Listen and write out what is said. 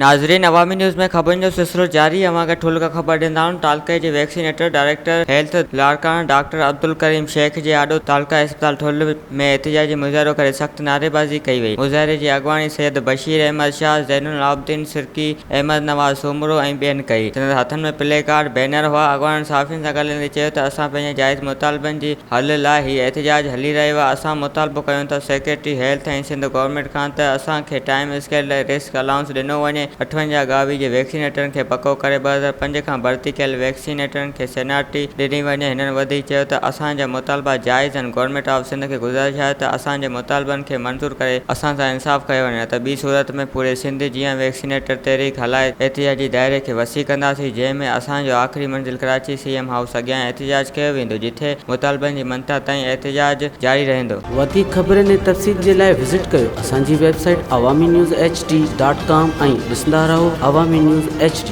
ناظرين عوامي نيوز ۾ خبرن جو سلسلو جاري اوهان کي ٺلهه کان خبر ڏيندا آهيون تعلقي جي vaccinator director health Larkana doctor Abdulkarim Shaikh جي آڏو تعلقه اسپتال ٺلهه ۾ احتجاجي مظاهرو ڪري سخت نعريبازي ڪئي وئي مظاهري جي اڳواڻي سيد بشير احمد شاهه، زين العابدين سرڪي، احمد نواز سومرو ۽ ٻين ڪئي سندس هٿن ۾ پلي ڪارڊ، بينر هئا اڳواڻن صحافين سان ڳالهائيندي چيو ته اسان پنهنجي جائز مطالبن جي حل لاء هي احتجاج هلي رهيو آهي، اسان مطالبو ڪيون ٿا سيڪريٽري هيلٿ ۽ سنڌ گورنمينٽ کان ته اسان کي ٽائيم اسڪيل ۽ رسڪ الائونس ڏنو وڃي، 58 گاوي جي ويڪسينيٽرن کي پڪو ڪري 2005 کان ڀرتي ڪيل ويڪسينيٽرن کي سينارٽي ڏني وڃي، هنن وڌيڪ چيو ته اسان جا مطالبا جائز آهن، گورنمينٽ آف سنڌ کي گذارش آهي ته اسان جي مطالبن کي منظور ڪري اسان سان انصاف ڪيو وڃي نه ته ٻي صورت ۾ پوري سنڌ جيان ويڪسينيٽر تحريڪ هلائي احتجاجي دائري کي وسيع ڪنداسين، جنهن ۾ اسان جو آخري منزل ڪراچي سي ايم هائوس اڳيان احتجاج ڪيو ويندو جتي مطالبن جي مڃتا تائين احتجاج جاري رهندو. وڌيڪ خبرن ۽ تفصيل جي لاء وزٽ ڪيو اسان جي website Awami news H D dot com ۽ ڏسندا رهو عوامي نيوز ايڇ ڊي.